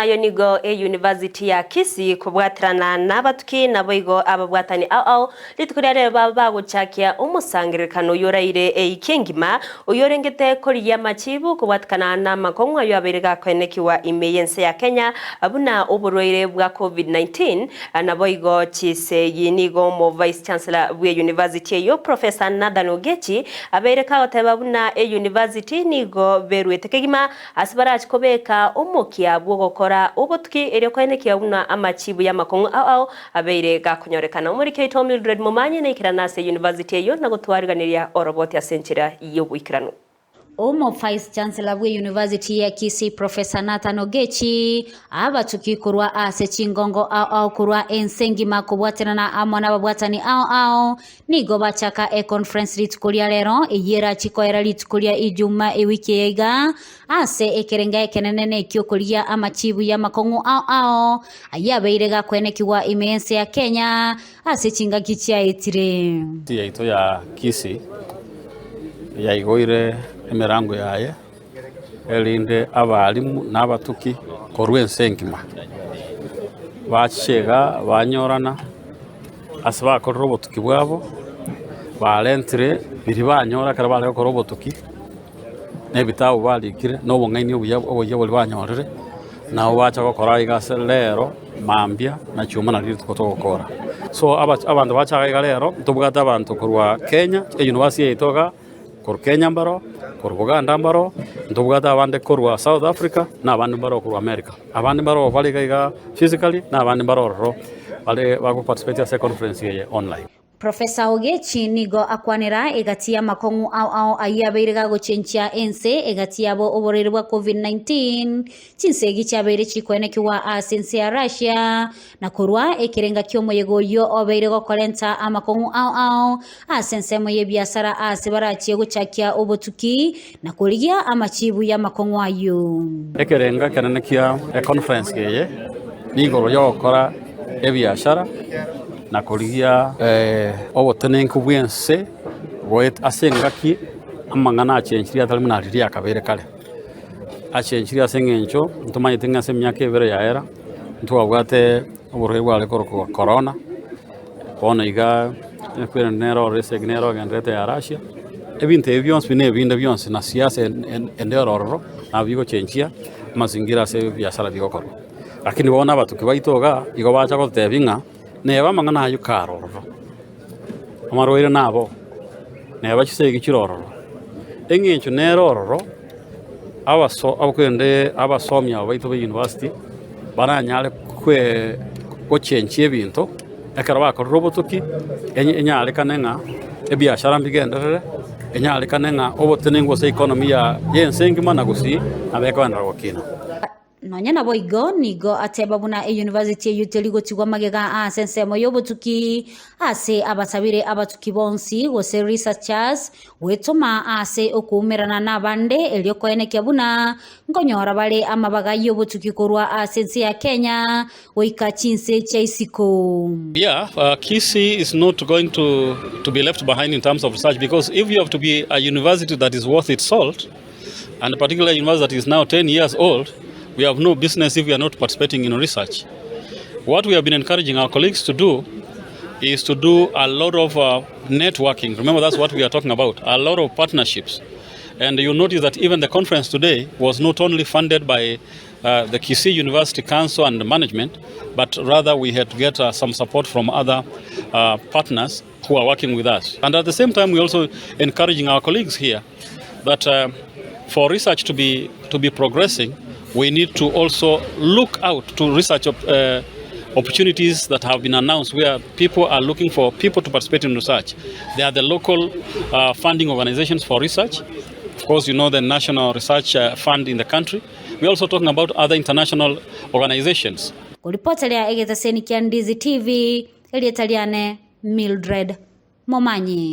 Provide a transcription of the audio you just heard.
nayo nigo eyunivasiti ya Kisii kobwaterana nabatuki naboigo ababwatani ao ao rituko ria rero baba bagochakia omosangererekano oyio oraire eiki engima oyio orengete korigia amachibu kobwatekana namakong'u ayio abeire gakoenekiwa ime y'ense ya Kenya buna oborwaire bwa Covid-19 naboigo chisegi. Nigo omo Vice Chancellor bw'eyunivasiti eyio Professor Nathan Ogechi abeire kagoteba buna eyunivasiti nigo beruete kegima Ase barache kobeka omokia bw'ogokora obotuki erio koenekia buna amachibu y'amakong'u ao ao abeire gakonyorekana. Omoriki oito Mildred Momanyi naikerana ase university eyio na gotwariganeria oroboti ase enchera y'oboikeranu. Omo Vice Chancellor bwe University ya Kisii Professor Nathan Ogechi abatuki korwa ase chingongo ao ao korwa ense engima kobwaterana amo nababwatani ao ao Nigo bachaka econference rituko ria rero, eyio erachi koera rituko ria Ijumaa ewiki eye iga, ase ekerenga ekenene neki'okorigia amachibu y'amakong'u ao ao, ayio abeire gakoenekigwa ime y'ense ya Kenya ase chingaki chiaetire. Ase yaito ya Kisii yaigoire emerango yaye, erinde abalimu na abatuki korwa ense engima bache iga banyorana ase bakorire obotuki bwabo, barentire biria banyora ekero bare gokora obotuki, na ebitabu barikire, na obong'aini obuya oboyia boria banyorire, nabo bacha gokora iga ase rero mambia na chiuma nario rituko togokora. So abanto bacha iga rero, ntobwate abanto korwa Kenya, eyunivasiti yaito igaa. Korwa Kenya mbaro, korwa Buganda mbaro, ntobwate abande korwa South Africa, na abande mbaro korwa America. Abande mbaro bare iga iga physically, na abande mbaro ororo bare bago participate ase econference eye online. Professor Ogechi nigo akwanera egati y'amakong'u ao ao ayio abeire gagochenchia ense egati yabo oborwaire bwa Covid-19, chinsegi chiabeire chikoenekigwa ase ense ya Russia, na korwa ekerenga ki'omoyega oyio obeire gokorenta amakong'u ao ao ase ensemo y'ebiasara aase barachie gochakia obotuki na korigia amachibu y'amakong'u ayio. Ekerengo ekenene kia econference eye nigoro y'ogokora ebiashara na korigia obotenenku bw'ense goeta ase engaki amang'ana achenchirie atari buna riria akabeire kare. Achenchirie ase eng'encho ntomanyete ng'a ase emiaka ebere yaera ntwabwate oborwaire bware korokwa corona. Bono iga equipment nere ororo esegi nere ogendererete ya Russia, ebinto ebi bionsi pi na ebinde bionsi na siasa ende ore ororo nabo bigochenchia amazingira ase ebiasara bigokorwa. Lakini bono abatuki baito igaa, igo bacha gototebia ng'a neba amang'ana aywo kare ororo, amarwaire nabo, neba chisegi chire ororo, eng'encho nere ororo abaso korende abasomi aba baito ba university baranyare kwe gochenchia ebinto ekero bakorire obotuki enyarekane ng'a ebiashara mbigenderere, enyarekane ng'a obotenenku gose economy ya ense engima na gusii nabo ekogenderera gokina. Nonya naboigo, nigo ateba buna eyunivasiti eyio teri gotigwa magega ase ensemo y'obotuki ase abasabire abatuki bonsi gose researchers gwetoma ase okoumerana nabande erio koenekia buna nkonyora bare amabaga y'obotuki korwa ase ense ya Kenya goika chinse chia isiko. Yeah, Kisii is not going to, to be left behind in terms of research because if you have to be a university that is worth its salt, and particularly a university that is now 10 years old, we have no business if we are not participating in research. What we have been encouraging our colleagues to do is to do a lot of uh, networking. Remember, that's what we are talking about, a lot of partnerships. And you notice that even the conference today was not only funded by uh, the Kisii University Council and management, but rather we had to get uh, some support from other uh, partners who are working with us. And at the same time, we're also encouraging our colleagues here that uh, for research to be, to be progressing, we need to also look out to research uh, opportunities that have been announced where people are looking for people to participate in research. They are the local uh, funding organizations for research. Of course, you know the National Research uh, Fund in the country. We're also talking about other international organizations. Koripoteria egetaseni kia Ndizi TV, erieta riane Mildred Momanyi.